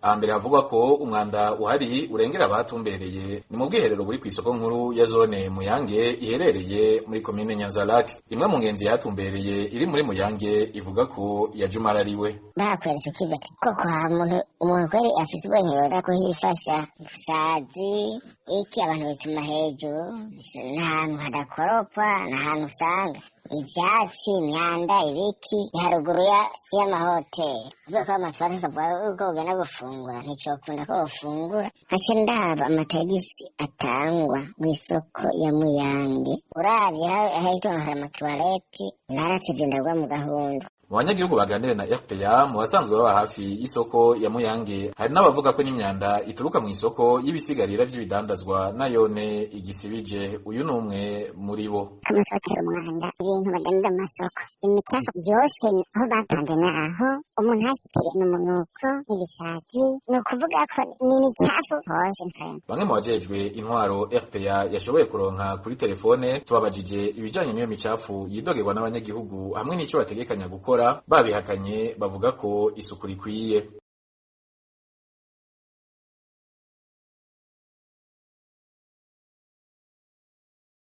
Ahambere havugwa ko umwanda uhari urengera abahatumbereye ni mu bwiherero buri kw'isoko nkuru ya zone Muyange iherereye muri komine Nyanzarake. Imwe mu ngenzi yahatumbereye iri muri Muyange ivuga ko yaje umarariwe. Bakweretse ukiva ati koko ha muntu umuntu kweri afise ubwenge yoza kuhifasha sazi iki abantu bituma hejuru n'ahantu hadakoropwa n'ahantu usanga ivyatsi, imyanda, ibiki haruguru y'amahoteli. Uvuga ko amatwara tukavuga yuko ugenda gufungura nticokunda ko wofungura. Nkaca ndaba amatagisi atangwa mw'isoko ya Muyange, uravye ahitwa hari amatuwareti, naratevye ndagwa mu gahundwe. Mu banyagihugu baganira na RPA, mu basanzwe baba hafi y'isoko ya Muyange, hari n'abavuga ko n'imyanda ituruka mu isoko y'ibisigarira vy'ibidandazwa nayone igisibije. Uyu ni umwe muri bo. Amasoko umwanda, ibintu badandaza mu masoko, imicafu yose aho bapanze naho umuntu hashikire n'umunuko n'ibisazi, ni ukuvuga ko ni imicafu hose mfrema. Bamwe mu bajejwe intwaro RPA yashoboye kuronka kuri telefone tubabajije ibijanye n'iyo micafu yidogerwa n'abanyagihugu hamwe n'ico bategekanya gukora, babihakanye bavuga ko isuku rikwiye.